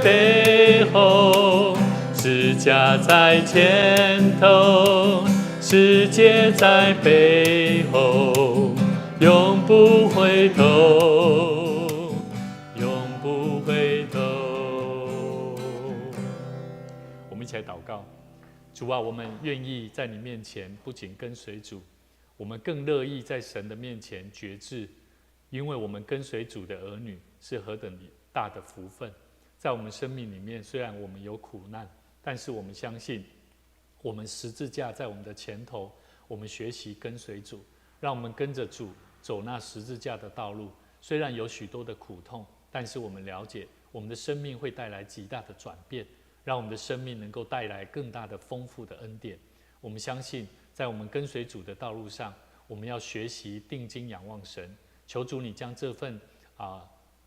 背後，十架在前頭，世界在背後，永不回頭，永不回頭。我們一起來禱告，主啊，我們願意在你面前，不僅跟隨主，我們更樂意在神的面前決志，因為我們跟隨主的兒女是何等大的福分。在我們生命裡面，雖然我們有苦難，但是我們相信，我們十字架在我們的前頭，我們學習跟隨主，讓我們跟着主走那十字架的道路。雖然有許多的苦痛，但是我們了解，我們的生命會帶來極大的轉變，讓我們的生命能夠帶來更大的豐富的恩典。我們相信，在我們跟隨主的道路上，我們要學習定睛仰望神，求主你將這份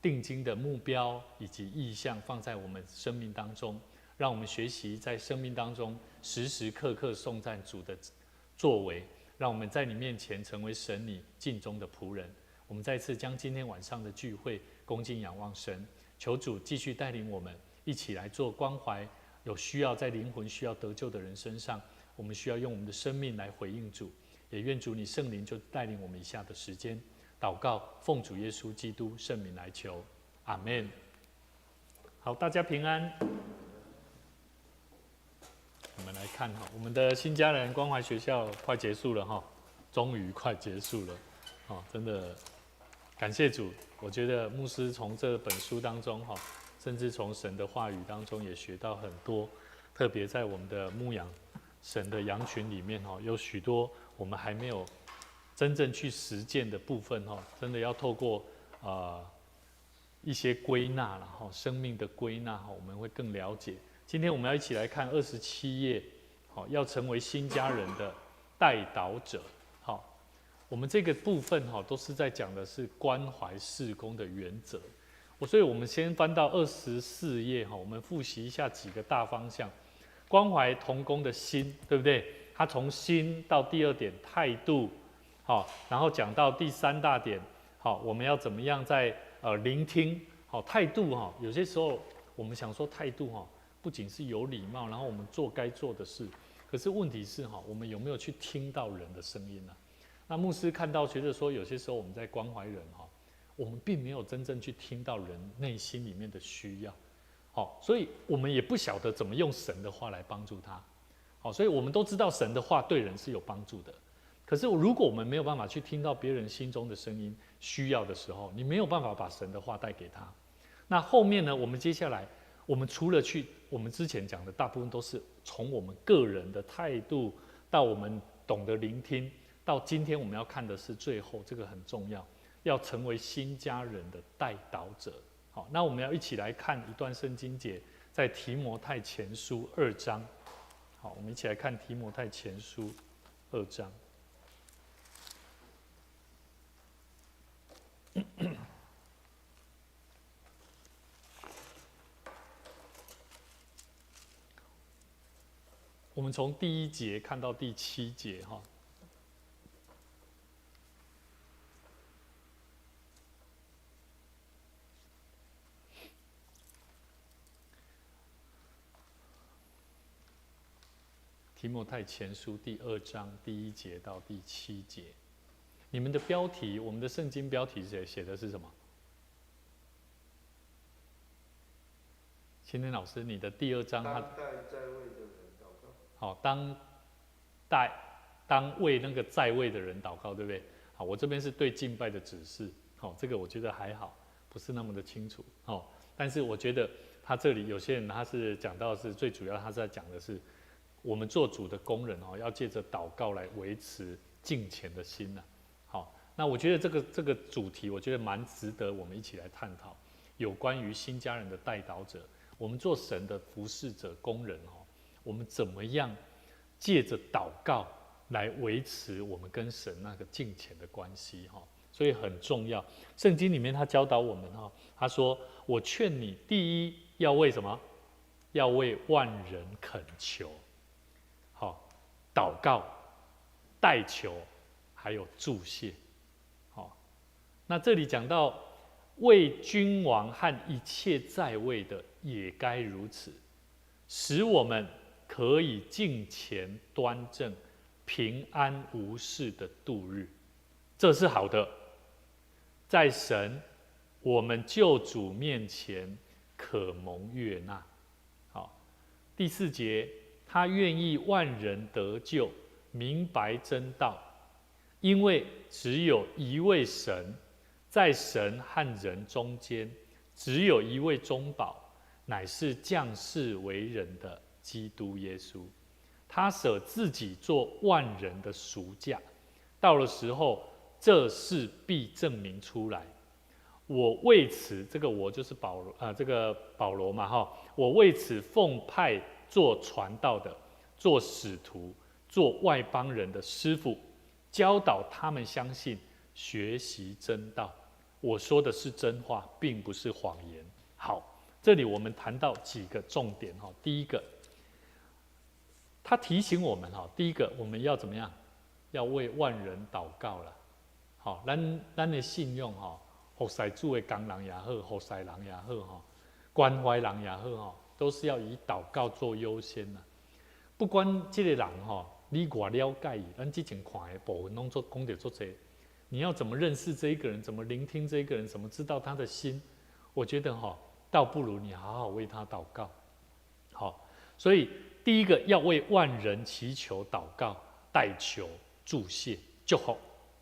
定睛的目標以及意向放在我們生命當中，讓我們學習在生命當中時時刻刻頌讚主的作為，讓我們在你面前成為神你盡忠的僕人。我們再次將今天晚上的聚會恭敬仰望神，求主繼續帶領我們一起來做關懷有需要在靈魂需要得救的人身上，我們需要用我們的生命來回應主，也願主你聖靈就帶領我們以下的時間。禱告，奉主耶穌基督聖名來求，阿門。好，大家平安。我們來看哈，我們的新家人關懷學校快結束了哈，終於快結束了，哦，真的感謝主。我覺得牧師從這本書當中哈，甚至從神的話語當中也學到很多，特別在我們的牧養神的羊群裡面哈，有許多我們還沒有真正去實踐的部分哈，真的要透過一些歸納了哈，生命的歸納哈，我們會更了解。今天我們要一起來看27頁，好，要成為新家人的代禱者。好，我們這個部分哈，都是在講的是關懷事工的原則。所以我們先翻到24頁哈，我們複習一下幾個大方向。關懷同工的心，對不對？他從心到第二點態度。好，然後講到第三大點，好，我們要怎麼樣在聆聽？好，態度哈，有些時候我們想說態度哈，不僅是有禮貌，然後我們做該做的事，可是問題是哈，我們有沒有去聽到人的聲音呢？那牧師看到覺得說，有些時候我們在關懷人哈，我們並沒有真正去聽到人內心裡面的需要，好，所以我們也不曉得怎麼用神的話來幫助他，好，所以我們都知道神的話對人是有幫助的。可是，如果我們沒有辦法去聽到別人心中的聲音需要的時候，你沒有辦法把神的話帶給他。那後面呢？我們接下來，我們除了去，我們之前講的大部分都是從我們個人的態度到我們懂得聆聽，到今天我們要看的是最後這個很重要，要成為新家人的代禱者。好，那我們要一起來看一段聖經節，在提摩太前書二章。好，我們一起來看提摩太前書二章。我們從第一節看到第七節，哈。提摩太前書第二章第一節到第七節。你們的標題，我們的聖經標題寫的是什麼？青天老師，你的第二章他，當代在位的人禱告。好，當為那個在位的人禱告，對不對？好，我這邊是對敬拜的指示。好，這個我覺得還好，不是那麼的清楚。好，但是我覺得他這裡有些人他是講到是最主要，他是在講的是我們做主的工人哦，要借著禱告來維持敬虔的心吶。好，那我覺得這個主題，我覺得蠻值得我們一起來探討，有關於新家人的代禱者，我們做神的服侍者工人哦，我們怎麼樣借着禱告來維持我們跟神那個敬虔的關係哈？所以很重要。聖經裡面他教導我們哈，他說：“我勸你，第一要為什麼？要為萬人懇求，好，禱告、代求。”還有祝謝，好，那這裡講到為君王和一切在位的也該如此，使我們可以敬虔端正、平安無事的度日，這是好的，在神我們救主面前可蒙悅納。好，第四節，他願意萬人得救，明白真道，因為只有一位神，在神和人中間，只有一位中保，乃是降世為人的基督耶穌。他捨自己做萬人的贖價，到了時候，這事必證明出來。我為此，這個我就是保羅啊，這個保羅嘛，哈，我為此奉派做傳道的，做使徒，做外邦人的師傅，教導他們相信、學習真道。我說的是真話，並不是謊言。好，這裡我們談到幾個重點哈。第一個，他提醒我們哈，第一個我們要怎麼樣？要為萬人禱告了。好，咱的信仰哈，服侍主的工人也好，服侍人也好，哈，關懷人也好，哈，都是要以禱告做優先的。不管這個人哈，你偌了解伊，咱之前看的部分攏做講著足濟。你要怎麼認識這一個人？怎麼聆聽這一個人？怎麼知道他的心？我覺得哈，倒不如你好好為他禱告。好，所以第一個要為萬人祈求、禱告、代求、祝謝、祝福、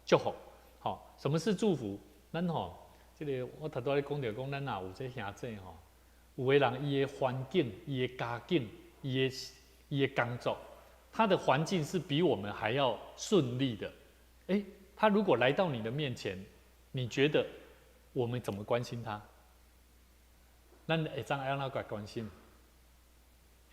祝福。好，什麼是祝福？咱吼，這個我頭拄仔咧講著講，咱若有這兄姊吼，有的人伊的環境、伊的家境、伊的工作，他的環境是比我們還要順利的。欸，他如果來到你的面前，你覺得我們怎麼關心他？咱會當按怎共關心？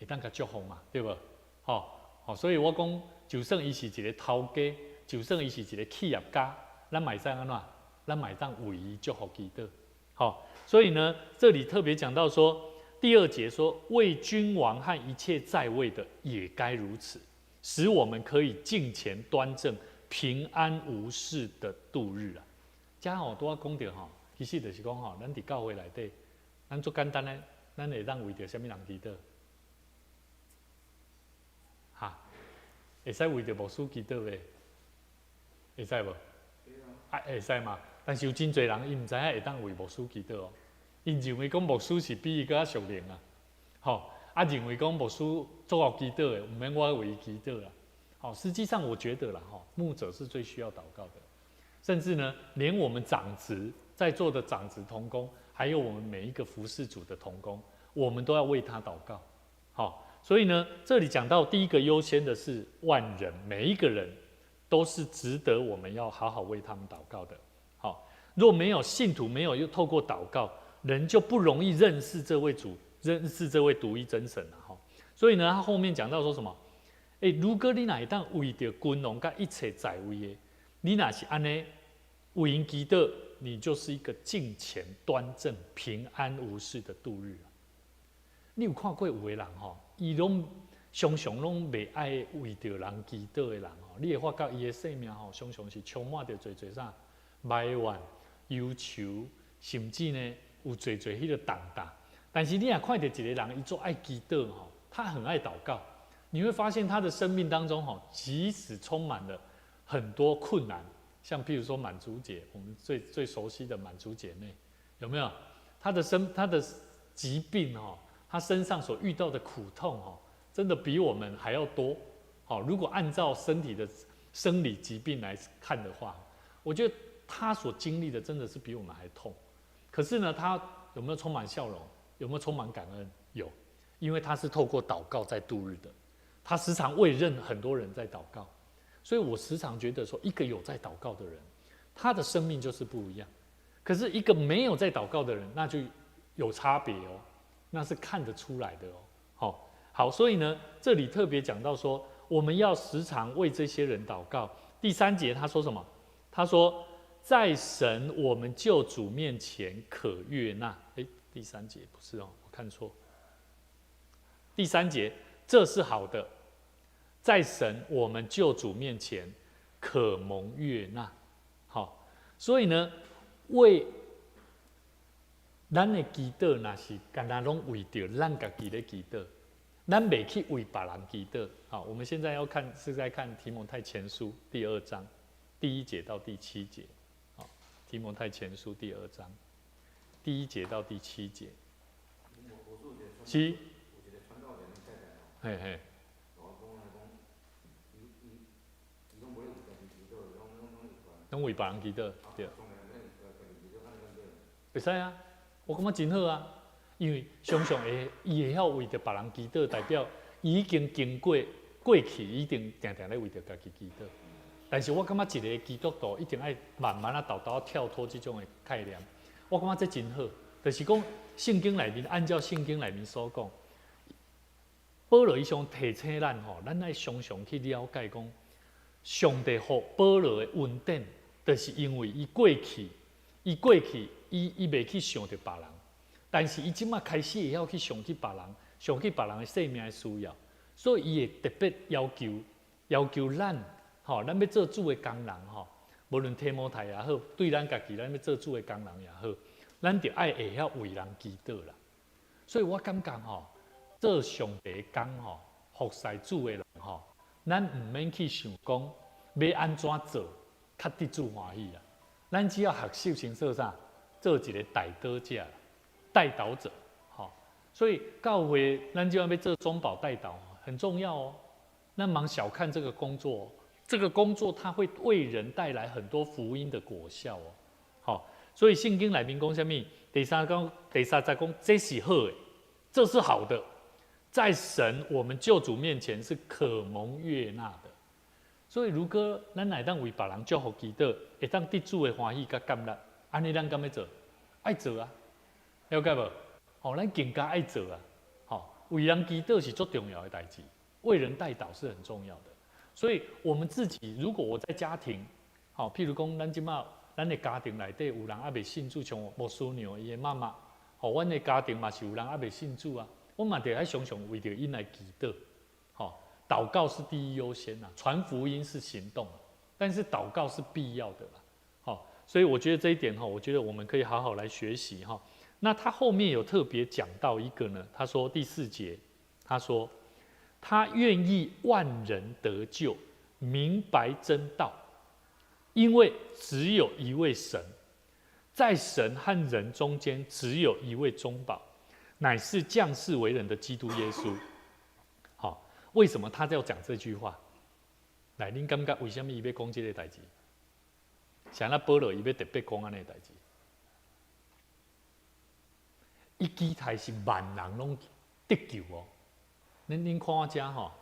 會當共祝福嘛，對無？吼，吼，所以我講，就算伊是一個頭家，就算伊是一個企業家，咱嘛會使按怎？咱嘛會當為伊祝福祈禱。好，所以呢，這裡特別講到說，第二節說，為君王和一切在位的也該如此，使我們可以敬虔端正、平安無事的度日啊。遮吼拄仔講著吼，其實就是講吼，咱佇教會內底，咱足簡單的，咱會當為著啥物人祈禱？哈？會使為著牧師祈禱袂？會使無？啊，會使嘛？但是有真濟人，伊毋知影會當為牧師祈禱哦。𪜶認為講牧師是比伊閣較屬靈啊，吼啊，認為講牧師足夠祈禱的，毋免我為伊祈禱啦。好，實際上我覺得啦，吼，牧者是最需要禱告的，甚至呢，連我們長執在座的長執同工，還有我們每一個服侍主的同工，我們都要為他禱告。好，所以呢，這裡講到第一個優先的是萬人，每一個人都是值得我們要好好為他們禱告的。好，若沒有信徒，沒有又透過禱告，人就不容易認識這位主，認識這位獨一真神了。哈，所以呢，他後面講到說什麼？欸，如果你若會當為著君王佮一切在位的，你若是按呢為𪜶祈禱，你就是一個敬虔端正、平安無事的度日。你有看過有的人吼，伊攏常常攏袂愛為著人祈禱的人吼，你會發覺伊的生命吼，常常是充滿著濟濟啥埋怨、憂愁，甚至呢有濟濟彼個重擔。但是你若看著一個人，伊足愛祈禱吼，他很愛禱告，你會發現他的生命當中吼，即使充滿了很多困難，像譬如說滿足姐，我們最最熟悉的滿足姐妹，有沒有？他的疾病吼，他身上所遇到的苦痛吼，真的比我們還要多。好，如果按照身體的生理疾病來看的話，我覺得他所經歷的真的是比我們還痛。可是呢，他有沒有充滿笑容？有沒有充滿感恩？有，因為他是透過禱告在度日的。他時常為很多人在禱告，所以我時常覺得說，一個有在禱告的人，他的生命就是不一樣。可是，一個沒有在禱告的人，那就有差別哦，那是看得出來的哦。好，好，所以呢，這裡特別講到說，我們要時常為這些人禱告。第三節他說什麼？他說，在神我們救主面前可悅納。誒，第三節不是哦，我看錯。第三節，這是好的，在神我們救主面前可蒙悅納。好，所以呢，為咱的祈禱若是干焦攏為著咱家己咧祈禱，咱袂去為別人祈禱。好，我們現在要看是在看提摩太前書第二章第一節到第七節。好，提摩太前書第二章第一節到第七節。是。嘿嘿。伊伊伊攏無咧為家己祈禱，攏攏攏攏為別人祈禱，對。會使啊，我感覺真好啊，因為常常會伊會曉為著別人祈禱，代表伊已經經過過去，一定定定咧為著家己祈禱。但是我感覺一個基督徒一定愛慢慢仔沓沓仔跳脫這種的概念。我感覺這真好，就是講聖經內面按照聖經內面所講，保羅伊想提醒咱吼，咱愛常常去了解講，上帝予保羅的恩典，就是因為伊過去，伊過去，伊伊袂去想著別人，但是伊這馬開始會曉去想起別人，想起別人的生命的需要，所以伊會特別要求要求咱，吼，咱欲做主的工人吼，無論提摩太也好，對咱家己，咱欲做主的工人也好，咱著愛會曉為人祈禱啦。所以我感覺吼，做上帝的工吼，服侍主的人吼，咱毋免去想講欲按怎做較得主歡喜啦。咱只要學習先做啥，做一個代禱者、代禱者，吼。所以教會咱就要欲做中保代禱，很重要哦。咱毋通小看這個工作，這個工作它會為人帶來很多福音的果效哦。好，所以聖經內面講啥物？第三講，第三節講，這是好的，這是好的，在神我們救主面前是可蒙悅納的。所以如果咱會當為別人祝福祈禱，會當得主的歡喜佮感恩，按呢咱敢欲做？愛做啊，了解無？吼，咱更加愛做啊！吼，為人祈禱是足重要的代誌，為人代禱是很重要的。所以，我們自己如果我在家庭，吼，譬如講，咱這馬咱的家庭內底有人猶未信主，像牧師娘伊的媽媽，吼，阮的家庭嘛是有人猶未信主啊，我嘛著愛常常為著𪜶來祈禱，吼。禱告是第一優先呐，傳福音是行動，但是禱告是必要的啦。好，所以我覺得這一點哈，我覺得我們可以好好來學習哈。那他後面有特別講到一個呢，他說第四節，他說他願意萬人得救，明白真道，因為只有一位神，在神和人中間只有一位中保，乃是降世為人的基督耶穌。好，為什麼他要講這句話？來，恁感覺為啥物伊欲講這個代誌？啥物保羅伊欲特別講按呢代誌？伊期待是萬人攏得救哦。恁恁看我遮吼，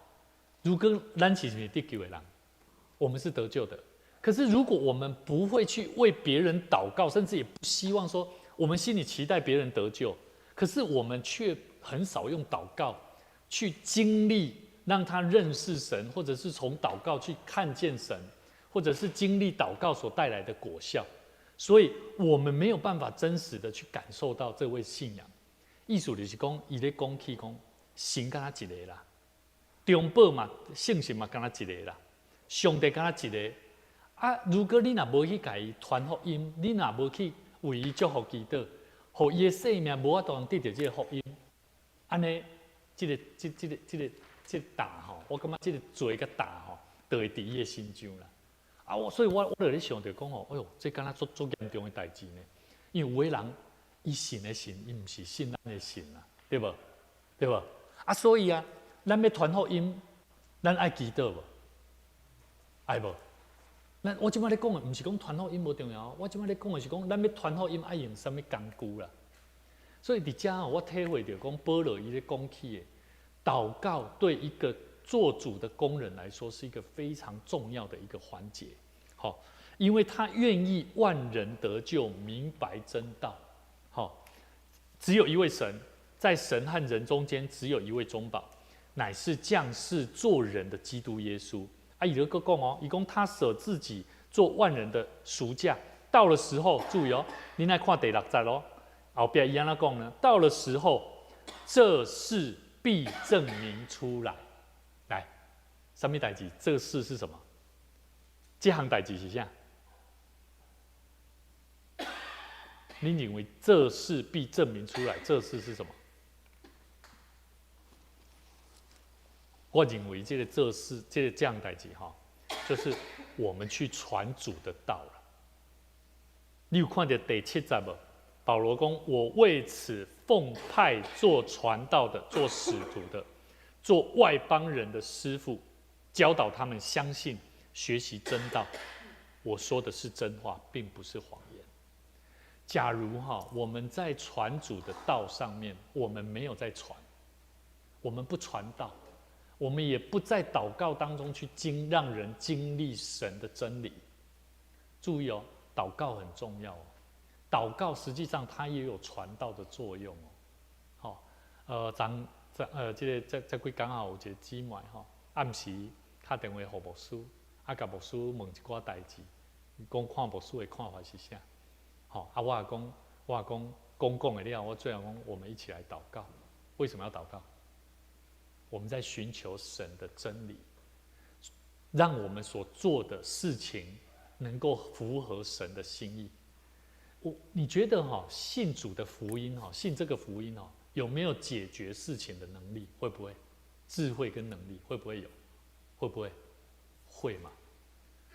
如果咱是毋是得救的人？我們是得救的。可是如果我們不會去為別人禱告，甚至也不希望說我們心裡期待別人得救，可是我們卻很少用禱告去經歷讓他認識神，或者是從禱告去看見神，或者是經歷禱告所帶來的果效。所以我們沒有辦法真實的去感受到這位信仰。意思就是講，伊咧講起講，神敢若一個啦，中保嘛，聖神嘛敢若一個啦，上帝敢若一個。啊，如果你若無去共伊傳福音，你若無去為伊祝福祈禱，予伊的生命無法度得著這個福音，按呢，這個、這、這個、這個、這個擔吼，我感覺這個罪佮擔吼，就會佇伊的身上啦。啊，我所以我我就咧想著講吼，哎喲，這敢若足足嚴重的代誌呢。因為有的人伊信的神，伊毋是信咱的神啊，對無？對無？啊，所以啊，咱欲傳福音，咱愛祈禱無？愛無？咱我這擺咧講的，毋是講傳福音無重要，我這擺咧講的是講，咱欲傳福音愛用啥物工具啦。所以佇遮我體會著講，保羅伊咧講起的禱告，對一個做主的工人來說，是一個非常重要的一個環節。好，因為他願意萬人得救，明白真道。好，只有一位神，在神和人中間只有一位中保，乃是降世做人的基督耶穌。啊，伊閣講哦，伊講他捨自己做萬人的贖價。到了時候，注意哦，恁來看第六節哦。後壁伊按怎講呢？到了時候，這事必證明出來。來，啥物代誌？這事是什麼？這項代誌是啥？你認為這事必證明出來？這事是什麼？我認為這個這事，這個這樣代誌哈，就是我們去傳主的道了。你有看到第七節無？保羅講：我為此奉派做傳道的，做使徒的，做外邦人的師傅，教導他們相信、學習真道。我說的是真話，並不是謊言。假如哈，我們在傳主的道上面，我們沒有在傳，我們不傳道，我們也不在禱告當中去讓人經歷神的真理。注意哦，禱告很重要哦。禱告實際上它也有傳道的作用哦。好，昨這個這幾工吼，有一個姊妹吼，暗時敲電話予牧師，啊，共牧師問一寡代誌，講看牧師的看法是啥？吼，啊，我也講，我也講，講講的了，我最後講，我們一起來禱告。為什麼要禱告？我們在尋求神的真理，讓我們所做的事情能夠符合神的心意。你覺得哈，信主的福音哈，信這個福音哦，有沒有解決事情的能力？會不會？智慧跟能力會不會有？會不會？會嘛？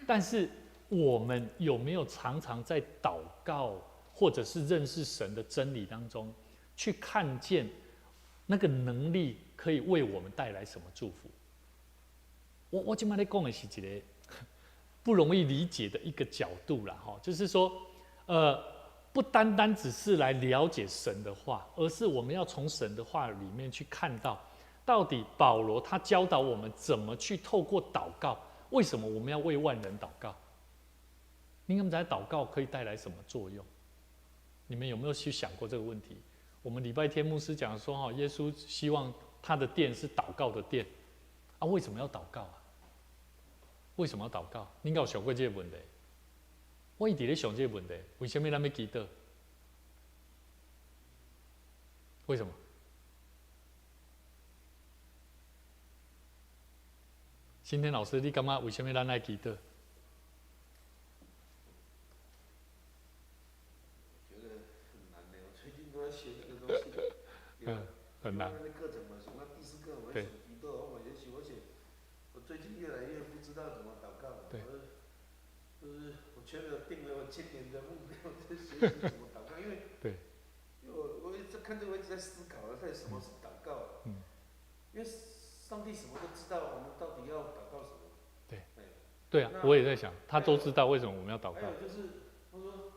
但是我們有沒有常常在禱告或者是認識神的真理當中，去看見那個能力可以為我們帶來什麼祝福？我這擺咧講的是一個不容易理解的一個角度啦，哈，就是說，不單單只是來了解神的話，而是我們要從神的話裡面去看到，到底保羅他教導我們怎麼去透過禱告，為什麼我們要為萬人禱告？你們在禱告可以帶來什麼作用？你們有沒有去想過這個問題？我們禮拜天牧師講說，哈，耶穌希望他的殿是禱告的殿，啊，為什麼要禱告啊？為什麼要禱告？你有想過這個問題？我一直咧想這個問題，為什麼咱欲祈禱？為什麼？新天老師，你感覺為什麼咱愛祈禱？覺得很難呢，我最近都在學這個東西。嗯，很難。那個課程嘛，上到第四課，我想祈禱，我嘛也是，而且我最近越來越不知道怎麼禱告了。對。就是我覺得定了我今年的目標，就是學習怎麼禱告，因為對，因為我一直看這個，我一直在思考，到底什麼是禱告？嗯，因為上帝什麼都知道，我們到底要禱告什麼？對，對啊，我也在想，他都知道為什麼我們要禱告。還有就是，他說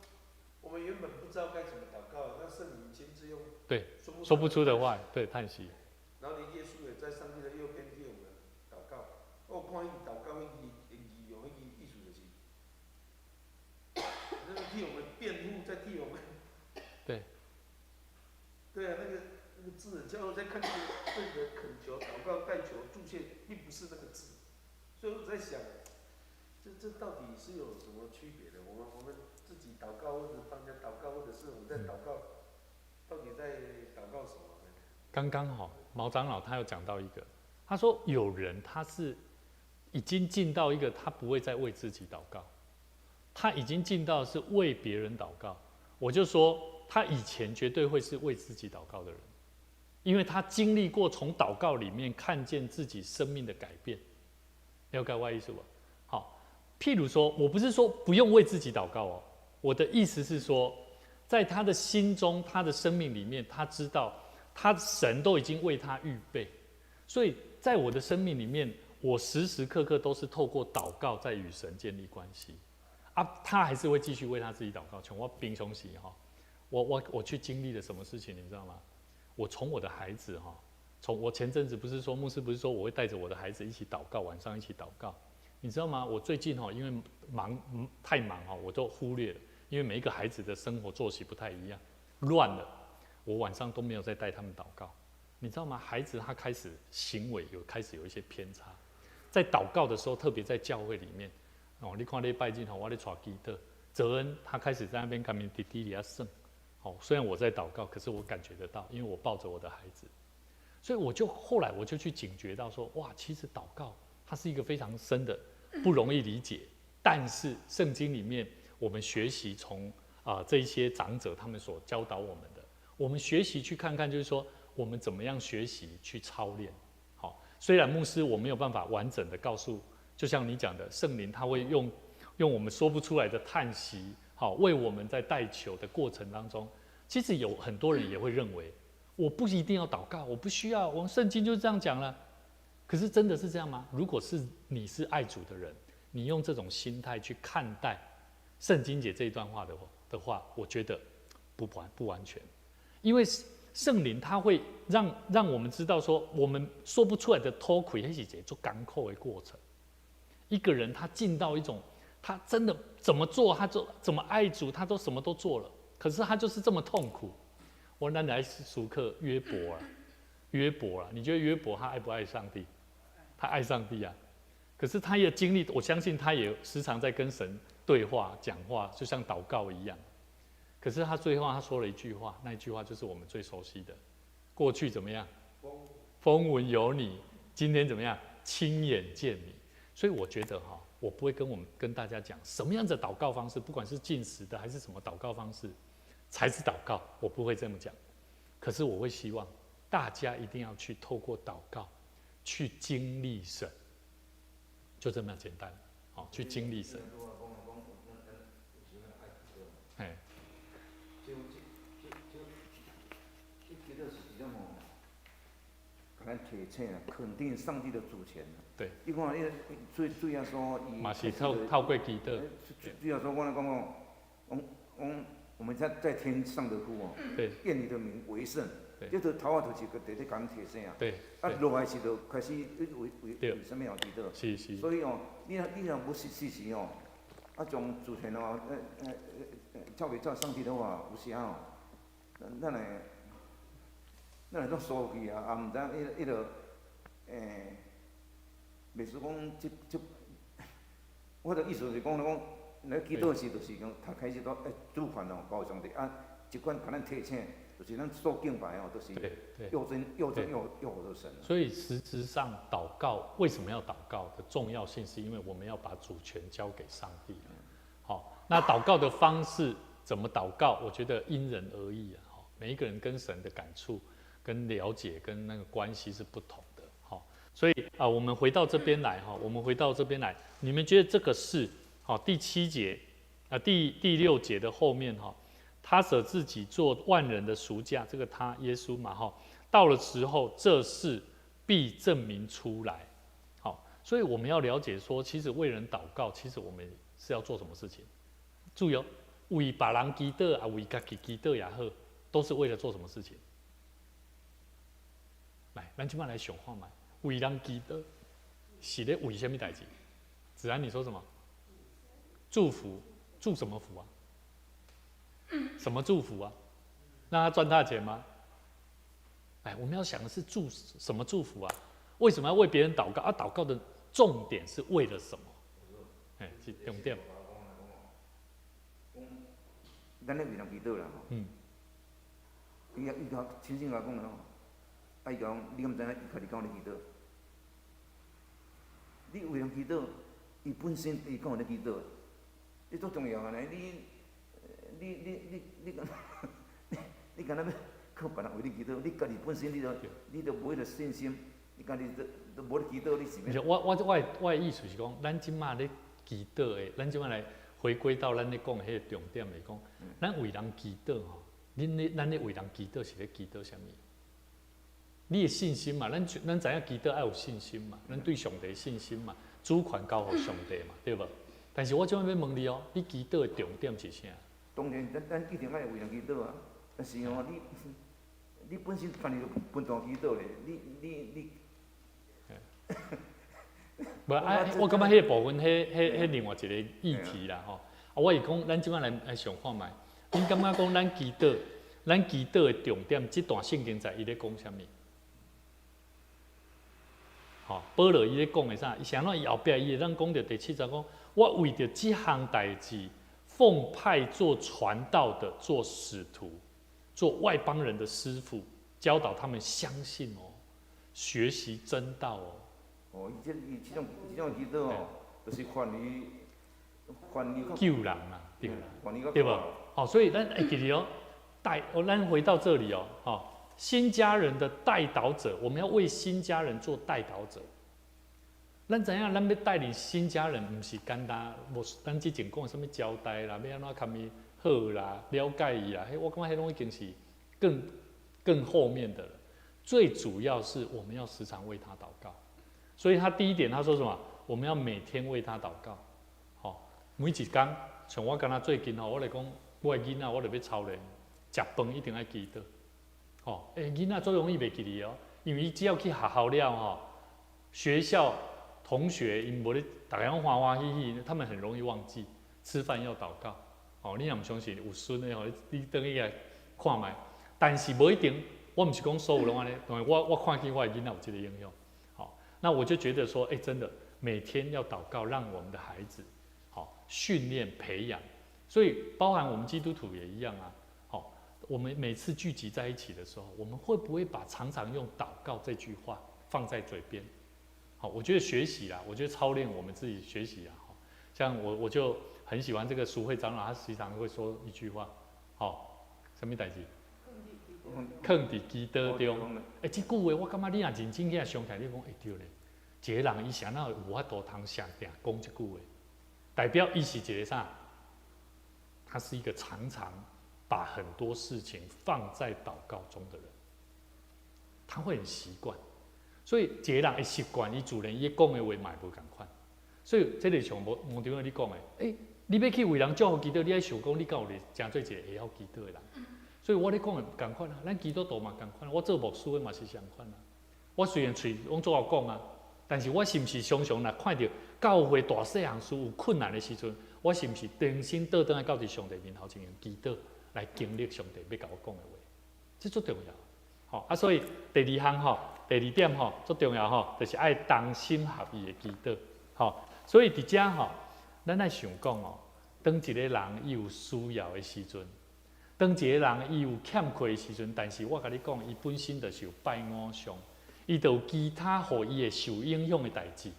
我們原本不知道該怎麼禱告，那聖靈親自用對說不出的話，對嘆息。然後連耶穌也在上帝的右邊替我們禱告。我看伊禱告，伊用彼個意思就是。那個替我們辯護，在替我們。對。對啊，那個字，叫我在看這個這個懇求、禱告、代求、祝謝，並不是那個字，所以我在想，這到底是有什麼區別的？我們自己禱告，或者幫人家禱告，或者是我們在禱告，到底在禱告什麼？剛剛好，毛長老他有講到一個，他說有人他是已經進到一個他不會再為自己禱告。他已經進到是為別人禱告，我就說他以前絕對會是為自己禱告的人，因為他經歷過從禱告裡面看見自己生命的改變。了解我意思不？好，譬如說，我不是說不用為自己禱告哦，我的意思是說，在他的心中、他的生命裡面，他知道他神都已經為他預備，所以在我的生命裡面，我時時刻刻都是透過禱告在與神建立關係。啊，他還是會繼續為他自己禱告。像我平常時哈，我去經歷了什麼事情，你知道嗎？我從我的孩子哈，從我前陣子不是說牧師不是說我會帶着我的孩子一起禱告，晚上一起禱告，你知道嗎？我最近哈，因為忙太忙哈，我都忽略了，因為每一個孩子的生活作息不太一樣，亂了，我晚上都沒有再帶他們禱告，你知道嗎？孩子他開始行為有開始有一些偏差，在禱告的時候，特別在教會裡面。哦，你看咧拜日吼，我咧帶祈禱，澤恩他開始在那邊共𪜶弟弟佇遐耍。哦，雖然我在禱告，可是我感覺得到，因為我抱着我的孩子，所以我就後來我就去警覺到說，哇，其實禱告它是一個非常深的，不容易理解。但是聖經裡面，我們學習從啊這一些長者他們所教導我們的，我們學習去看看，就是說我們怎麼樣學習去操練。好，雖然牧師我沒有辦法完整的告訴，就像你講的，聖靈他會用我們說不出來的嘆息，好，為我們在代求的過程當中，其實有很多人也會認為，我不一定要禱告，我不需要，我們聖經就是這樣講了。可是真的是這樣嗎？如果是你是愛主的人，你用這種心態去看待聖經節這一段話的話，我覺得不完全，因為聖靈他會讓我們知道說，我們說不出來的痛苦，彼是一個足艱苦的過程。一個人他進到一種，他真的怎麼做，他就怎麼愛主，他都什麼都做了，可是他就是這麼痛苦。我咱來思考約伯啊，約伯啊，你覺得約伯他愛不愛上帝？他愛上帝啊，可是他也經歷，我相信他也時常在跟神對話、講話，就像禱告一樣。可是他最後他說了一句話，那一句話就是我們最熟悉的：過去怎麼樣？風聞有你，今天怎麼樣？親眼見你。所以我覺得哈，我不會跟我們跟大家講什麼樣的禱告方式，不管是禁食的還是什麼禱告方式，才是禱告，我不會這麼講。可是我會希望大家一定要去透過禱告，去經歷神，就這麼簡單，好，去經歷神。哎，這這這這這這是一種吼，共咱提醒啊，肯定上帝的主權。對。你看，伊主耶穌伊。嘛是透過祈禱。主耶穌我來講哦，講講我們在天上的父哦，願你的名為聖。這就頭仔就是佇咧共咱提醒啊。啊，落來時就開始為啥物後祈禱？是是。所以哦，你若無實事實哦，啊，將主權哦，交給照上帝的話，有時哦，咱會攏輸去啊，也毋知彼彼個，袂輸講這，我的意思是講講，咧祈禱時就是講，頭開始都愛主權哦，交予上帝啊，這款共咱提醒，就是咱所敬拜哦，就是又真又真又又活的神。所以實質上禱告為什麼要禱告的重要性，是因為我們要把主權交給上帝。好，那禱告的方式怎麼禱告？我覺得因人而異啊。每一個人跟神的感觸、跟了解、跟那個關係是不同的。好，所以啊，我們回到這邊來哈，我們回到這邊來，你們覺得這個是好第七節啊，第六節的後面哈，他捨自己做萬人的贖價，這個他耶穌嘛哈，到了時候這事必證明出來。好，所以我們要了解說，其實為人禱告，其實我們是要做什麼事情？注意哦，為別人祈禱啊，為家己祈禱也好，都是為了做什麼事情？來，咱這擺來想看覓，為人祈禱是咧為啥物代誌？子安，你說什麼？祝福，祝什麼福啊？什麼祝福啊？讓他賺大錢嗎？哎，我們要想的是祝什麼祝福啊？為什麼要為別人禱告？啊，禱告的重點是為了什麼？哎，是重點。咱咧為人祈禱啦吼。伊共親身共我講吼，啊伊講，你敢知影？伊家己敢有咧祈禱？你為人祈禱，伊本身伊敢有咧祈禱？你足重要啊！你你你你你敢你敢若欲靠別人為你祈禱？你家己本身你都無彼個信心，你家己都無咧祈禱，你是欲？我的意思是講，咱這擺咧祈禱的，咱這擺來回歸到咱咧講的彼個重點來講，咱為人祈禱吼，恁咧咱咧為人祈禱是咧祈禱啥物？你的信心嘛，咱知影祈禱愛有信心嘛，咱對上帝信心嘛，主權交予上帝嘛，對無？但是我這擺欲問你哦，你祈禱的重點是啥？當然，咱一定愛為人祈禱啊！但是哦，你本身家己就分段祈禱咧，你。無啊，我感覺彼個部分，彼另外一個議題啦吼。啊，我是講，咱這擺來想看覓，恁感覺講咱祈禱，咱祈禱的重點，這段聖經在伊咧講啥物？吼，保羅伊咧講的啥？伊是按怎？伊後壁伊會當講著第七節講，我為著這項代誌，奉派做傳道的，做使徒，做外邦人的師傅，教導他們相信哦，學習真道哦。哦，伊這種祈禱哦，就是願意救人啊，對，對無？好，所以咱會記得哦，帶，咱回到這裡哦，吼，新家人的代禱者，我們要為新家人做代禱者。咱知影，咱欲帶領新家人，毋是簡單，無咱之前講啥物交代啦，欲按怎共伊好啦，了解伊啦，彼我感覺彼攏已經是更後面的了。最主要是我們要時常為他禱告。所以他第一點，他說什麼？我們要每天為他禱告。吼，每一工，像我敢若最近吼，我來講，我的囡仔，我就欲操練，食飯一定愛祈禱。吼，欸，囡仔足容易袂記得哦，因為伊只要去學校了吼，學校同學𪜶無咧，逐家攏歡歡喜喜，他們很容易忘記吃飯要禱告。哦，你若毋相信有孫的吼，你轉去來看覓。但是無一定，我毋是講所有攏按呢，因為我看見我的囡仔有這個影響。好，那我就覺得說，欸，真的每天要禱告，讓我們的孩子好訓練培養。所以包含我們基督徒也一樣啊。好，我們每次聚集在一起的時候，我們會不會把常常用禱告這句話放在嘴邊？好，我覺得學習啦，我覺得操練我們自己學習啊。像我就很喜歡這個淑慧長老，他時常會說一句話，好，啥物代誌？囥佇祈禱中。欸，這句話我感覺你若認真起來想起來，你講會對咧。一個人伊啥那有法度通常定講這句話，代表伊是一個啥？他是一個常常把很多事情放在禱告中的人，他會很習慣。所以一個人會習慣，伊自然伊講的話嘛會無仝款。所以這個像無黃長你講的，欸，你欲去為人祝福祈禱，你愛想講你敢有咧成做一個會曉祈禱的人。所以我咧講的仝款啊，咱基督徒嘛仝款，我做牧師的嘛是相款啊。我雖然喙攏足𠢕講啊，但是我是毋是常常若看著教會大細項事有困難的時陣，我是毋是重新倒轉來到佇上帝面頭前祈禱，來經歷上帝欲共我講的話，這足重要。吼啊，所以第二項吼，第二點吼，足重要吼，就是愛同心合意的祈禱。吼，所以佇遮吼，咱愛想講哦，當一個人伊有需要的時陣，當一個人伊有欠缺的時陣，但是我共你講，伊本身就是有拜偶像，伊就有其他予伊會受影響的代誌。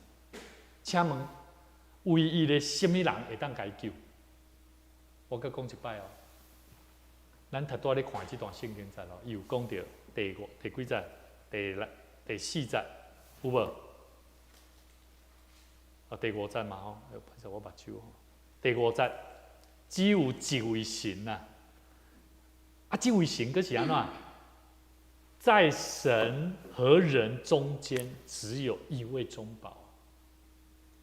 請問，唯一的啥物人會當共伊救？我閣講一擺哦，咱頭拄仔咧看這段聖經節哦，伊有講著第五、第幾節？第六、第四節有無？啊，第五節嘛吼，歹勢我目睭吼。第五節，只有一位神啊！啊，這位神閣是按怎？在神和人中間，只有一位中保。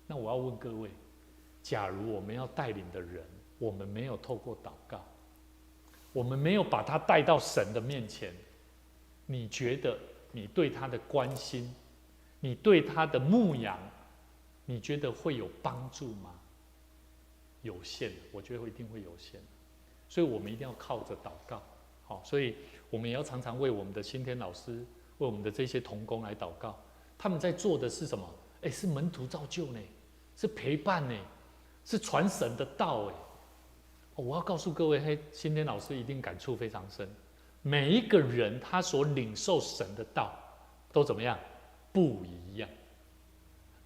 那我要問各位：假如我們要帶領的人，我們沒有透過禱告，我們沒有把他帶到神的面前，你覺得你對他的關心，你對他的牧養，你覺得會有幫助嗎？有限，我覺得一定會有限。所以我們一定要靠着禱告。好，所以我們也要常常為我們的新天老師，為我們的這些同工來禱告。他們在做的是什麼？哎，是門徒造就呢，是陪伴呢，是傳神的道哎。我要告訴各位，嘿，新天老師一定感觸非常深。每一個人他所領受神的道都怎麼樣？不一樣。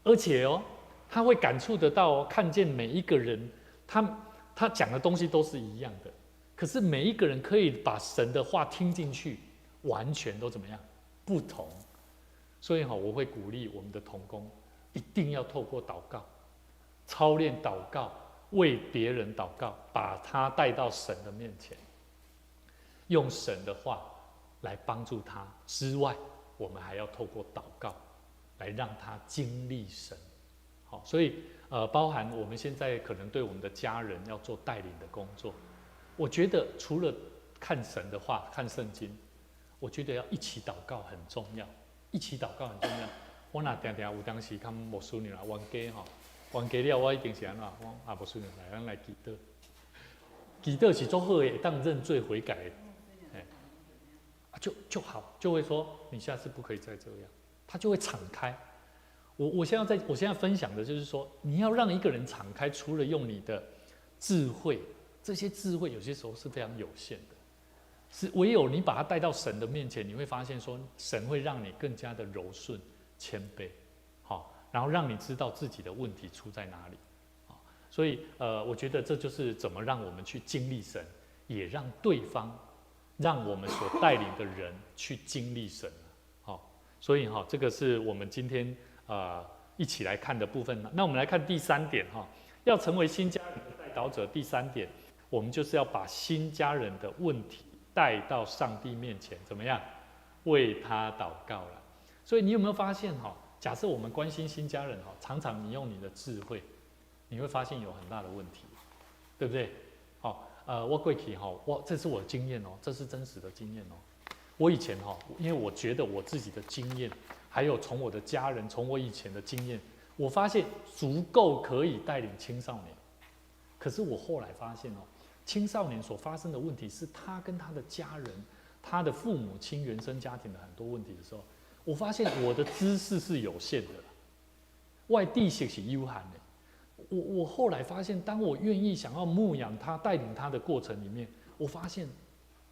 而且哦，他會感觸得到哦，看見每一個人，他講的東西都是一樣的，可是每一個人可以把神的話聽進去，完全都怎麼樣？不同。所以哈，我會鼓勵我們的同工，一定要透過禱告，操練禱告，為別人禱告，把他帶到神的面前，用神的話來幫助他之外，我們還要透過禱告來讓他經歷神。好，所以包含我們現在可能對我們的家人要做帶領的工作，我覺得除了看神的話、看聖經，我覺得要一起禱告很重要。一起禱告很重要。我若定定有當時佮牧師娘冤家吼，冤家了我一定是按怎？我啊牧師娘來，咱來祈禱。祈禱是足好的，會當認罪悔改的，欸，就好，就會說你下次不可以再這樣，他就會敞開。我現在分享的就是說，你要讓一個人敞開，除了用你的智慧，這些智慧有些時候是非常有限的，是唯有你把他帶到神的面前，你會發現說，神會讓你更加的柔順、謙卑，好，然後讓你知道自己的問題出在哪裡，所以我覺得這就是怎麼讓我們去經歷神，也让对方，让我们所带领的人去经历神。好，所以哈，这个是我们今天一起来看的部分。那我们来看第三点哈，要成为新家人的代祷者。第三点，我们就是要把新家人的问题带到上帝面前，怎么样？为他祷告了。所以你有没有发现哈？假设我们关心新家人哈，常常你用你的智慧，你会发现有很大的问题，对不对？好，我过去哈，我这是我的经验哦，这是真实的经验哦。我以前哈，因为我觉得我自己的经验，还有从我的家人，从我以前的经验，我发现足够可以带领青少年。可是我后来发现哦，青少年所发生的问题是他跟他的家人、他的父母亲、原生家庭的很多问题的时候，我发现我的知识是有限的，我的知识是有限的。我后来发现，当我愿意想要牧养他、带领他的过程里面，我发现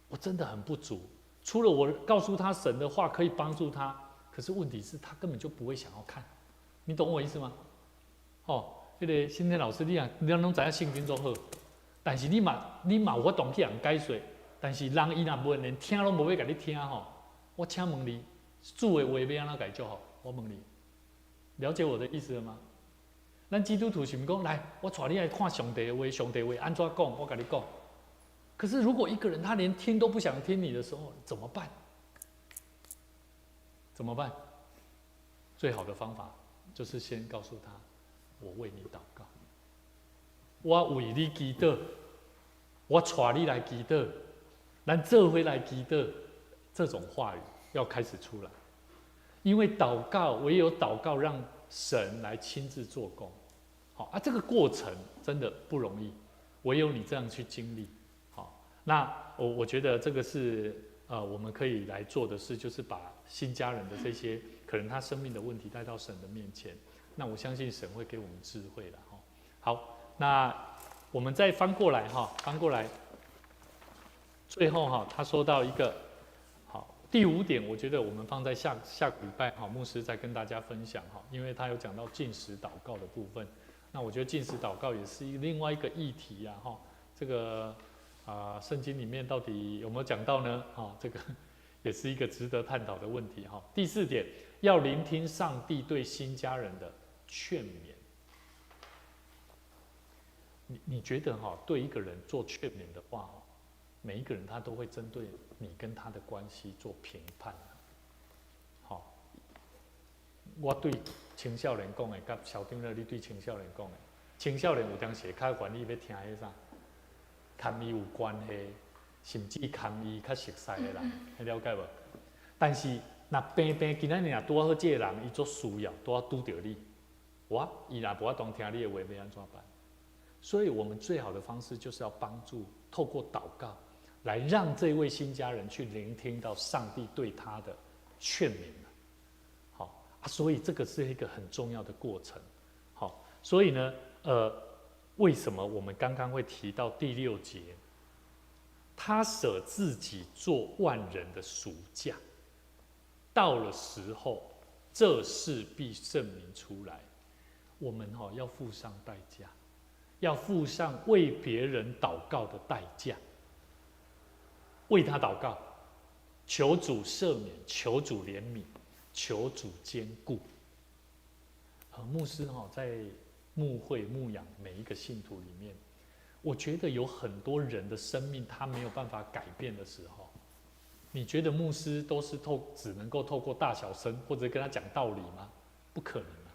我真的很不足。除了我告诉他神的话可以帮助他，可是问题是，他根本就不会想要看。你懂我意思吗？哦，彼个新天老师，你啊，你拢知影圣经足好，但是你嘛有法度去共解说，但是人伊若無連聽攏無欲共你聽吼，我請問你，主的話欲按怎共伊祝福？我問你，了解我的意思了嗎？咱基督徒是毋是講來，我帶你來看上帝的話，上帝話按怎講，我共你講。可是如果一個人他連聽都不想聽你的時候，怎麼辦？怎麼辦？最好的方法就是先告訴他，我為你禱告，我為你祈禱，我帶你來祈禱，咱做伙來祈禱，這種話語要開始出來，因為禱告，唯有禱告讓神來親自做工。好啊，這個過程真的不容易，唯有你這樣去經歷。好，那我覺得這個是我們可以來做的事，就是把新家人的這些可能他生命的問題帶到神的面前。那我相信神會給我們智慧的。哈，好，那我們再翻過來哈，翻過來，最後哈，他說到一個好第五點，我覺得我們放在下下個禮拜哈，牧師再跟大家分享哈，因為他有講到禁食禱告的部分。那我覺得禁食禱告也是另外一個議題呀，哈，這個啊，聖經裡面到底有沒有講到呢？哈，這個也是一個值得探討的問題哈。第四點，要聆聽上帝對新家人的勸勉。你覺得哈，對一個人做勸勉的話，每一個人他都會針對你跟他的關係做評判。好，我對青少年講的，佮校長咧，你對青少年講的，青少年有當時會較願意欲聽彼啥，佮伊有關係，甚至佮伊較熟似的人，你了解無？但是若平平今仔日若拄好這個人，伊足需要，拄好拄著你，哇，伊若無法度聽你的話，欲按怎辦？所以我們最好的方式就是要幫助，透過禱告，來讓這位新家人去聆聽到上帝對他的勸勉。好啊，所以這個是一個很重要的過程。好，所以呢，為什麼我們剛剛會提到第六節？他捨自己做萬人的贖價，到了時候，這事必證明出來。我們哈要付上代價，要付上為別人禱告的代價，為他禱告，求主赦免，求主憐憫，求主堅固。牧師哈在牧會牧養每一個信徒裡面，我覺得有很多人的生命他沒有辦法改變的時候，你覺得牧師都是只能夠透過大小聲或者跟他講道理嗎？不可能啊，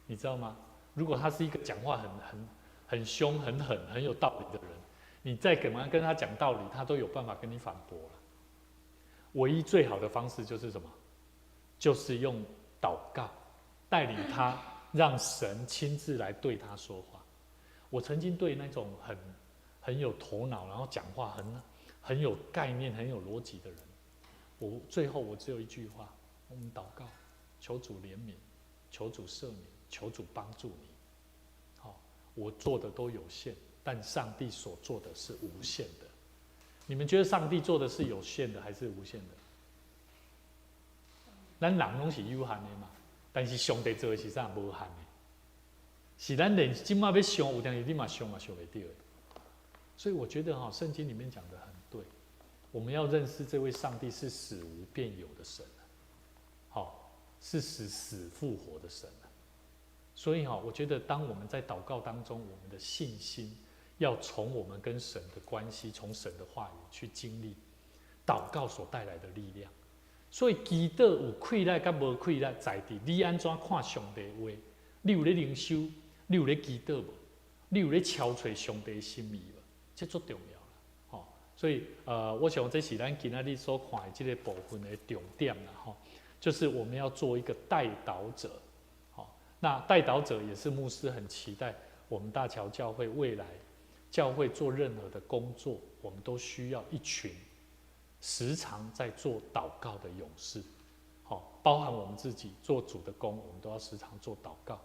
你知道嗎？如果他是一個講話很兇、很狠、很有道理的人，你再怎麼樣跟他講道理，他都有辦法跟你反駁了。唯一最好的方式就是什麼？就是用禱告帶領他，讓神親自來對他說話。我曾經對那種很有頭腦，然後講話很有概念、很有邏輯的人，我最後我只有一句話：我們禱告，求主憐憫，求主赦免，求主幫助你。好，我做的都有限，但上帝所做的是無限的。你們覺得上帝做的是有限的還是無限的？咱人攏是有限的嘛，但是上帝做的是啥？無限的。是咱連這馬欲想，有當時你嘛想嘛想袂著的。所以我覺得哈，聖經裡面講得很對，我們要認識這位上帝是使無變有的神，好，是使死復活的神。所以哈，我覺得當我們在禱告當中，我們的信心要從我們跟神的關係，從神的話語去經歷禱告所帶來的力量。所以祈禱有氣力佮無氣力，在佇你按怎看上帝話，你有咧靈修，你有咧祈禱無？你有咧敲揣上帝心意無？這足重要啦，吼！所以我想這是咱今仔日所看的這个部分的重點啦，吼，就是我們要做一個代禱者，吼。那代禱者也是牧師很期待我們大橋教會未來教會做任何的工作，我們都需要一群時常在做禱告的勇士，好，包含我們自己做主的工，我們都要時常做禱告，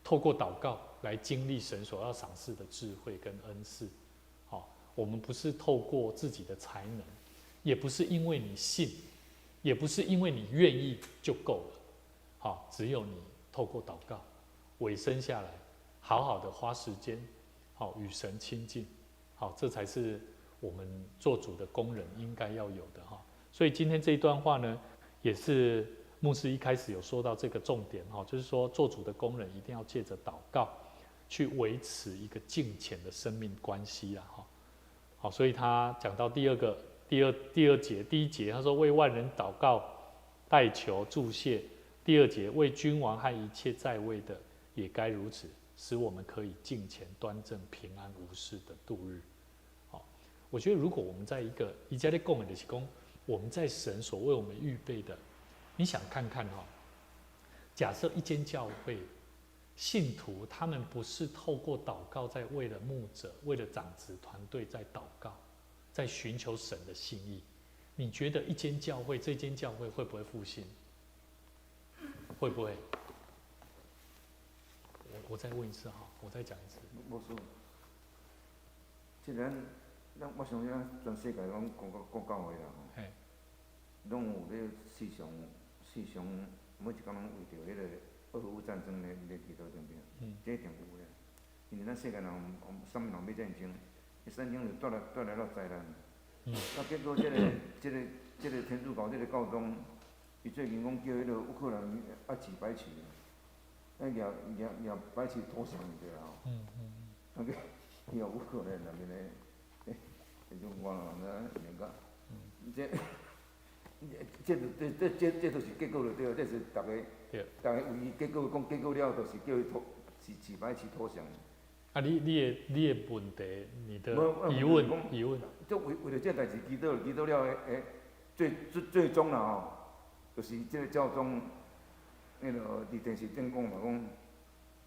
透過禱告來經歷神所要賞賜的智慧跟恩賜。好，我們不是透過自己的才能，也不是因為你信，也不是因為你願意就夠了。好，只有你透過禱告，委身下來，好好的花時間，好與神親近，好，這才是我們做主的工人應該要有的哈。所以今天這一段話呢，也是牧師一開始有說到這個重點哈，就是說做主的工人一定要借著禱告去維持一個敬虔的生命關係啦哈。好，所以他講到第二個第二第二節第一節，他說為萬人禱告、代求、祝謝。第二節為君王和一切在位的也該如此，使我們可以敬虔端正、平安無事的度日。我覺得，如果我們在一個伊遮咧講的就是講，我們在神所為我們預備的，你想看看哈？假設一間教會信徒，他們不是透過禱告，在為了牧者、為了長執團隊在禱告，在尋求神的心意，你覺得一間教會，這間教會會不會復興？會不會？我再問一次哈，我再講一次。無錯，既然咱我相信咱全世界攏講講教會啦吼，攏有咧時常時常每一工攏為著彼个俄烏戰爭咧祈禱，對毋對？嗯。這一定有的，因為咱世界人啥物人欲戰爭，戰爭就帶來了災難。啊，結果這個天主教這個教宗，伊最近講叫彼个烏克蘭愛舉白旗，愛舉舉舉白旗投降對啦吼。啊，去予烏克蘭內面的。這種我人知明白，這這這這這就是結果就對了，這是逐家，逐家為伊結果講結果了，就是叫伊投舉舉白旗投降。啊，你的問題，你的疑問疑問。就為著這代誌祈禱，祈禱了會最最最終啦吼，就是這個教宗，彼落佇電視頂講嘛講，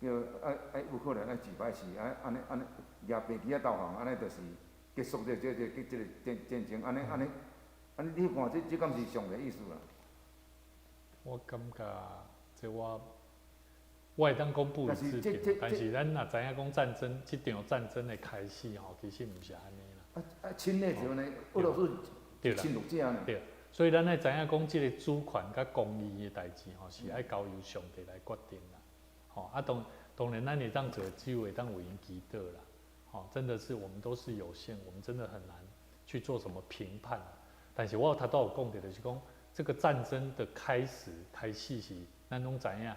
叫愛愛烏克蘭愛舉白旗，愛按呢按呢舉白旗仔投降，按呢就是結束這個戰爭，按呢按呢，按呢你看這敢是上帝意思啦？我感覺這我會當講不予置評，但是咱若知影講戰爭，這場戰爭的開始吼，其實毋是按呢啦。啊啊，侵略者呢？俄羅斯侵略者呢？對，所以咱愛知影講這個主權佮公義的代誌吼，是愛交由上帝來決定啦。吼啊，當然咱會當做，只有會當為𪜶祈禱啦。吼，真的是我們都是有限，我們真的很難去做什麼評判。但是我頭拄有講著，就是講這個戰爭的開始，開始是咱攏知影，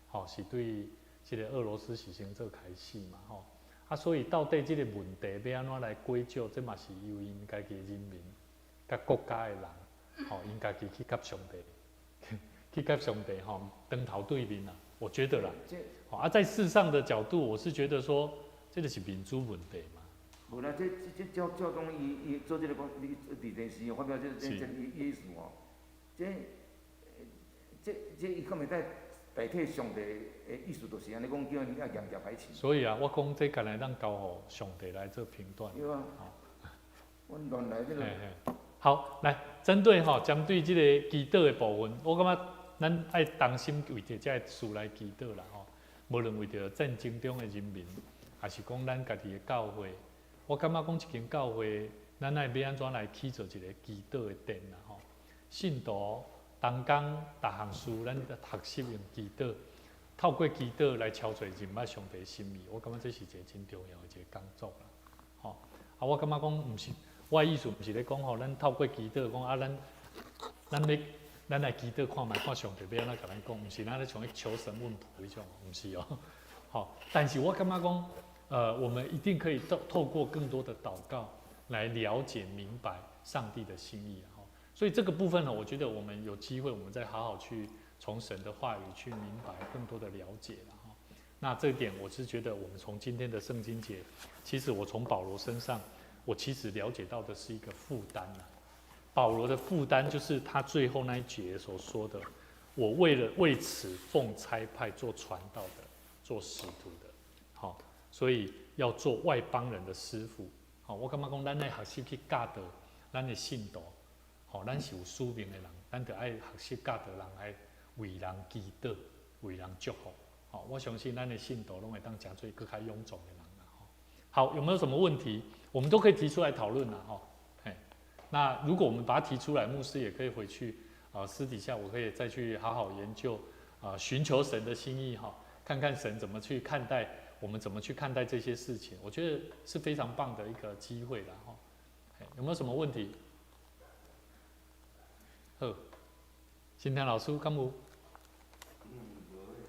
吼，是對這個俄羅斯是先做開始嘛，吼。啊，所以到底這個問題欲按怎來解決，這嘛是由𪜶家己人民佮國家的人，吼，𪜶家己去佮上帝，去佮上帝吼，當頭對面啦。我覺得啦，啊，在世上的角度，我是覺得說，這個是民主問題嘛。無啦，這教宗伊做這個講，你佇電視發表這伊意思吼，這伊敢會當代替上帝的意思，就是按呢講，叫𪜶愛舉白旗。所以啊，我講這敢若當交予上帝來做評斷。對啊。阮亂來這個。好，來針對吼，針對這個祈禱的部分，我感覺咱愛同心為著這个事來祈禱啦吼。無論為著戰爭中的人民，抑是講咱家己的教會，我感覺講一間教會，咱愛欲按怎來起做一個祈禱的殿啦吼。信徒同工逐項事，咱學習用祈禱，透過祈禱來敲揣認捌上帝心意。我感覺這是一個真重要的一個工作啦。吼，啊，我感覺講毋是，我的意思毋是咧講吼，咱透過祈禱講啊，咱來祈禱看覓，看上帝欲按怎共咱講，毋是咱咧像咧求神問卜彼種，毋是哦。好，但是我感覺講，我們一定可以透過更多的禱告來了解明白上帝的心意。所以這個部分呢，我覺得我們有機會，我們再好好去從神的話語去明白更多的了解了哈。那這一點，我是覺得我們從今天的聖經節，其實我從保羅身上，我其實了解到的是一個負擔啊。保羅的負擔就是他最後那一節所說的：“我為了為此奉差派做傳道的，做使徒的。”好，所以要做外邦人的師傅。好，我感覺講，咱愛學習去教導咱的信徒。吼，咱是有使命的人，咱著愛學習教導人，愛為人祈禱，為人祝福。吼，我相信咱的信徒攏會當成做閣較臃腫的人啦。吼，好，有沒有什麼問題？我們都可以提出來討論啦。吼，嘿，那如果我們把它提出來，牧師也可以回去啊，私底下我可以再去好好研究啊，尋求神的心意哈，看看神怎麼去看待我們，怎麼去看待這些事情，我覺得是非常棒的一個機會啦。吼，有沒有什麼問題？好，新天老師敢有？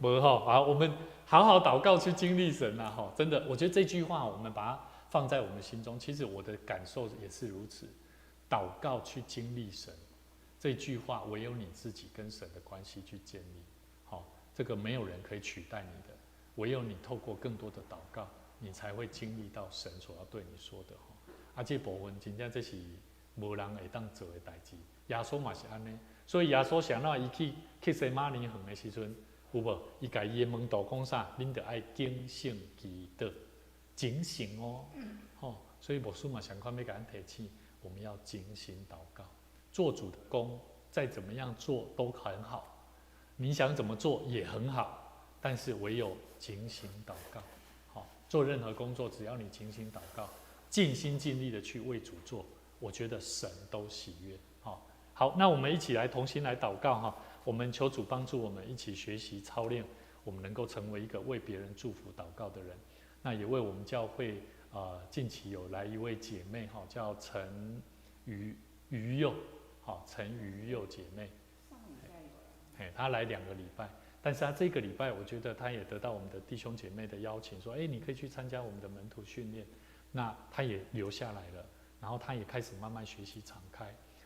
無吼，好，我們好好禱告去經歷神啊！吼，真的，我覺得這句話我們把它放在我們心中，其實我的感受也是如此。禱告去經歷神，這句話唯有你自己跟神的關係去建立。好，這個沒有人可以取代你的，唯有你透過更多的禱告，你才會經歷到神所要對你說的。啊，這部分真正這是無人會當做的代誌。耶穌嘛是按呢，所以耶穌啥物伊去客西馬尼園的時陣，有無？伊共伊的門徒講啥？恁著愛警醒祈禱，警醒哦，吼！所以牧師嘛相款欲共咱提醒，我們要警醒禱告。做主的工，再怎麼樣做都很好，你想怎麼做也很好，但是唯有警醒禱告。好，做任何工作，只要你警醒禱告，盡心盡力的去為主做，我覺得神都喜悅。好，好，那我們一起來同心來禱告哈。我們求主幫助我們一起學習操練，我們能夠成為一個為別人祝福禱告的人。那也為我們教會近期有來一位姐妹哈，叫陳於佑，好，陳於佑姐妹。嘿，她來2個禮拜，但是她這個禮拜，我覺得她也得到我們的弟兄姐妹的邀請，說，哎，你可以去參加我們的門徒訓練。那她也留下來了，然後她也開始慢慢學習敞開。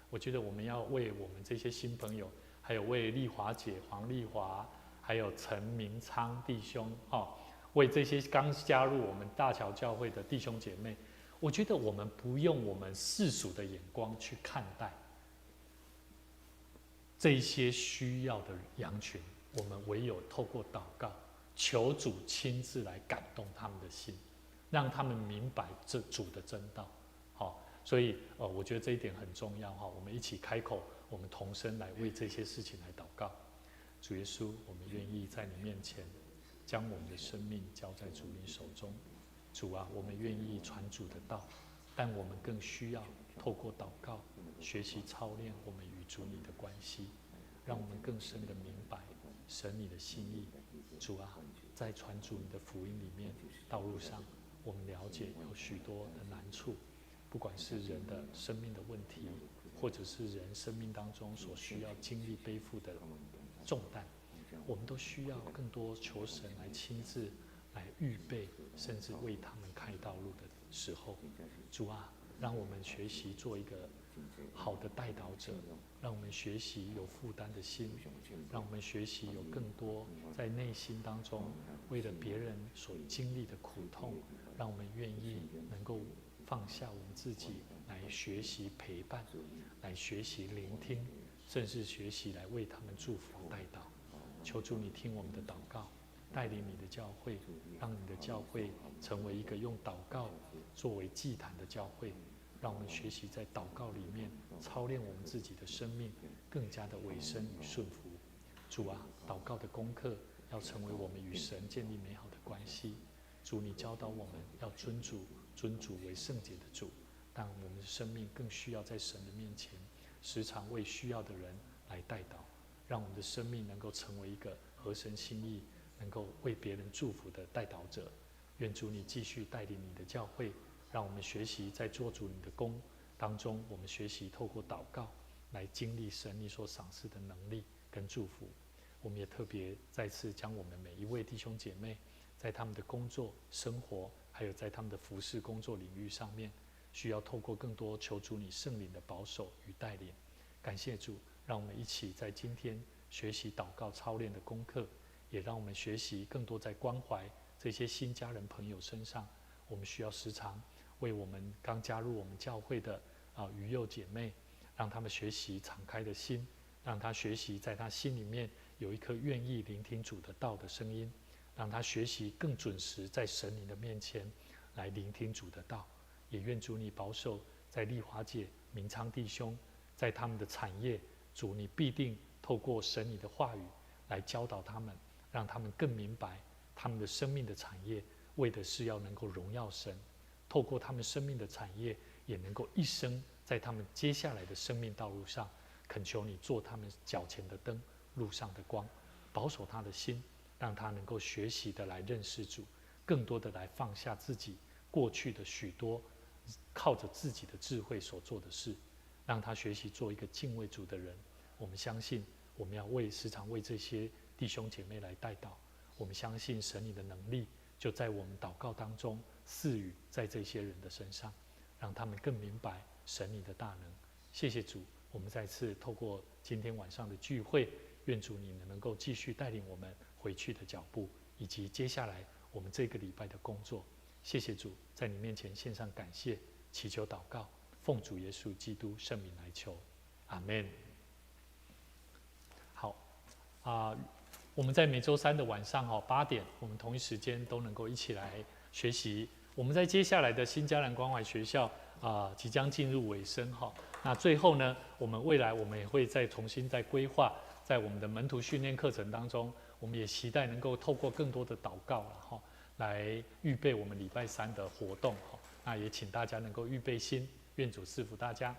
我覺得我們要為我們這些新朋友，還有為麗華姐黃麗華，還有陳明昌弟兄，哈，為這些剛加入我們大橋教會的弟兄姐妹，我覺得我們不用我們世俗的眼光去看待這些需要的羊群，我們唯有透過禱告，求主親自來感動他們的心，讓他們明白這主的真道。好，所以我覺得這一點很重要哈。我們一起開口，我們同聲來為這些事情來禱告。主耶穌，我們願意在你面前將我們的生命交在主你手中。主啊，我們願意傳主的道，但我們更需要透過禱告學習操練我們與主你的關係，讓我們更深的明白神你的心意。主啊，在傳主你的福音裡面道路上，我們了解有許多的難處，不管是人的生命的問題，或者是人生命當中所需要經歷背負的重擔，我們都需要更多求神來親自來預備，甚至為他們開道路的時候，主啊，讓我們學習做一個好的代禱者，讓我們學習有負擔的心，讓我們學習有更多在內心當中為了別人所經歷的苦痛，讓我們願意能夠放下我們自己來學習陪伴，來學習聆聽，甚至學習來為他們祝福代禱。求主你聽我們的禱告，帶領你的教會，讓你的教會成為一個用禱告作為祭壇的教會，讓我們學習在禱告裡面操練我們自己的生命，更加的委身與順服。主啊，禱告的功課要成為我們與神建立美好的關係。主，你教導我們要尊主，尊主為聖潔的主，但我們的生命更需要在神的面前，時常為需要的人來代禱，讓我們的生命能夠成為一個合神心意，能夠為別人祝福的代禱者。願主你繼續帶領你的教會，让我们学习在做主你的工当中，我们学习透过祷告来经历神你所赏赐的能力跟祝福。我们也特别再次将我们每一位弟兄姐妹，在他们的工作、生活，还有在他们的服事工作领域上面，需要透过更多求主你圣灵的保守与带领。感谢主，让我们一起在今天学习祷告操练的功课，也让我们学习更多在关怀这些新家人朋友身上。我们需要时常为我们刚加入我们教会的余幼姐妹，让他们学习敞开的心，让他学习在他心里面有一颗愿意聆听主的道的声音，让他学习更准时在神灵的面前来聆听主的道。也愿主你保守在丽华姐、明昌弟兄，在他们的产业，主你必定透过神你的话语来教导他们，让他们更明白他们的生命的产业，为的是要能够荣耀神，透过他们生命的产业，也能够一生在他们接下来的生命道路上，恳求你做他们脚前的灯，路上的光，保守他的心，让他能够学习的来认识主，更多的来放下自己过去的许多靠着自己的智慧所做的事，让他学习做一个敬畏主的人。我们相信，我们要时常为这些弟兄姐妹来代祷。我们相信神你的能力就在我们祷告当中赐予在这些人的身上，让他们更明白神你的大能。谢谢主，我们再次透过今天晚上的聚会，愿主你能够继续带领我们回去的脚步，以及接下来我们这个礼拜的工作。谢谢主，在你面前献上感谢，祈求祷告，奉主耶稣基督圣名来求，阿门。好啊，我们在每周三的晚上8点，我们同一时间都能够一起来学习。我们在接下来的新迦南关怀学校即将进入尾声哈。那最后呢，我们未来我们也会再重新再规划，在我们的门徒训练课程当中，我们也期待能够透过更多的祷告了哈，来预备我们礼拜三的活动哈。那也请大家能够预备心，愿主赐福大家。